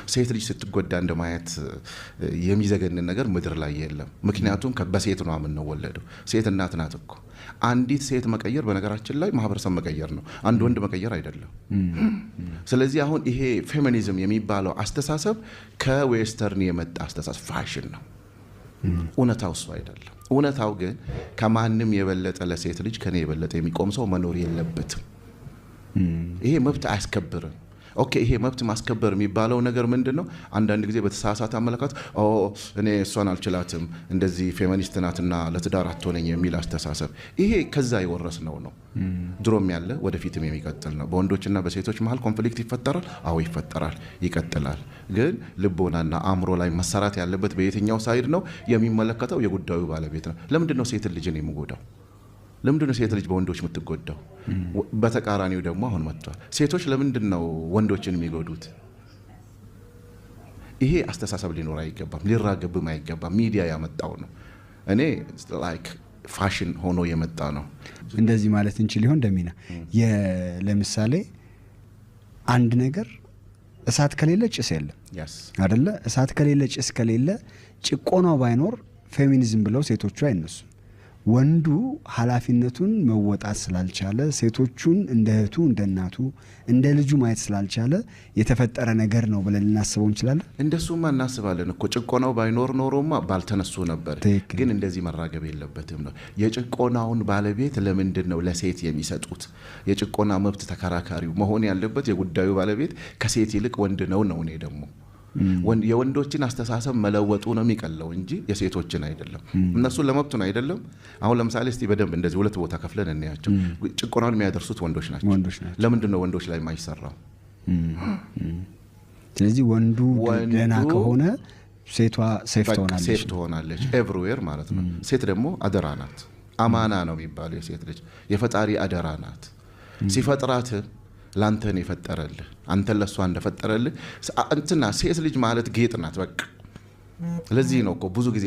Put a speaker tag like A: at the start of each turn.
A: ሴት ልጅ ስትጎዳ እንደማየት የሚዘገንን ነገር ምድር ላይ የለም። ምክንያቱም በሴት ነው የምንወለደው። ሴት እናት ናት እኮ። አንዲት ሴት መቀየር በነገራችን ላይ ማህበረሰብ መቀየር ነው፣ አንድ ወንድ መቀየር አይደለም። ስለዚህ አሁን ይሄ ፌሚኒዝም የሚባለው አስተሳሰብ ከ western የመጣ አስተሳሰብ ፋሽን ነው። እውነታው እሱ አይደለም። እውነታው ግን ከማንም የበለጠ ለሴት ልጅ ከኔ የበለጠ የሚቆም ሰው መኖር የለበትም። ይሄ መብት አያስከብርም። Okay፣ ይሄ መብት ማስከበር የሚባለው ነገር ምንድን ነው? አንዳንድ ጊዜ በተሳሳተ አመለካከት እኔ እሷን አልችላትም፣ እንደዚህ ፌሚኒስት ናትና ለትዳር አትሆነኝ የሚል አስተሳሰብ፣ ይሄ ከዛ የወረስነው ነው። ድሮም ያለ ወደፊትም የሚቀጥል ነው። በወንዶችና በሴቶች መሀል conflict ይፈጠራል። አዎ ይፈጠራል፣ ይቀጥላል። ግን ልቦናና አእምሮ ላይ መሰራት ያለበት በየትኛው side ነው የሚመለከተው የጉዳዩ ባለቤት ነው። ለምንድን ነው ሴትን ልጅን የሚጎዳው? ለምንድን ነው ሴት ልጅ በወንዶች የምትጎዳው? በተቃራኒው ደግሞ አሁን መጥቷል። ሴቶች ለምንድን ነው ወንዶችን የሚጎዱት? ይሄ አስተሳሰብ ሊኖር አይገባም፣ ሊራገብም አይገባም። ሚዲያ ያመጣው ነው። እኔ like ፋሽን ሆኖ የመጣ ነው።
B: እንደዚህ ማለት እንችል ይሆን ደሚና? ለምሳሌ አንድ ነገር እሳት ከሌለ ጭስ የለም አደለ? እሳት ከሌለ፣ ጭስ ከሌለ፣ ጭቆናው ባይኖር ፌሚኒዝም ብለው ሴቶቹ አይነሱም። ወንዱ ኃላፊነቱን መወጣት ስላልቻለ፣ ሴቶቹን እንደ እህቱ፣ እንደ እናቱ፣ እንደ ልጁ ማየት ስላልቻለ የተፈጠረ ነገር ነው ብለን ልናስበው እንችላለን።
A: እንደሱማ እናስባለን እኮ። ጭቆናው ባይኖር ኖሮማ ባልተነሱ ነበር። ግን እንደዚህ መራገብ የለበትም ነው። የጭቆናውን ባለቤት ለምንድን ነው ለሴት የሚሰጡት? የጭቆና መብት ተከራካሪው መሆን ያለበት የጉዳዩ ባለቤት ከሴት ይልቅ ወንድ ነው ነው። እኔ ደግሞ የወንዶችን አስተሳሰብ መለወጡ ነው የሚቀለው እንጂ የሴቶችን አይደለም። እነሱን ለመብቱ ነው አይደለም። አሁን ለምሳሌ እስቲ በደንብ እንደዚህ ሁለት ቦታ ከፍለን እንያቸው። ጭቆናውን የሚያደርሱት ወንዶች ናቸው። ለምንድን ነው ወንዶች ላይ የማይሰራው?
B: ስለዚህ ወንዱ ደህና ከሆነ ሴቷ safe ትሆናለች።
A: Safe ትሆናለች everywhere ማለት ነው። ሴት ደግሞ አደራ ናት። አማና ነው የሚባለው። የሴት ልጅ የፈጣሪ አደራ ናት። ሲፈጥራት ላንተን የፈጠረልህ አንተን ለእሷ እንደፈጠረልህ እንትና ሴት ልጅ ማለት ጌጥ ናት። በቃ ለዚህ ነው እኮ ብዙ ጊዜ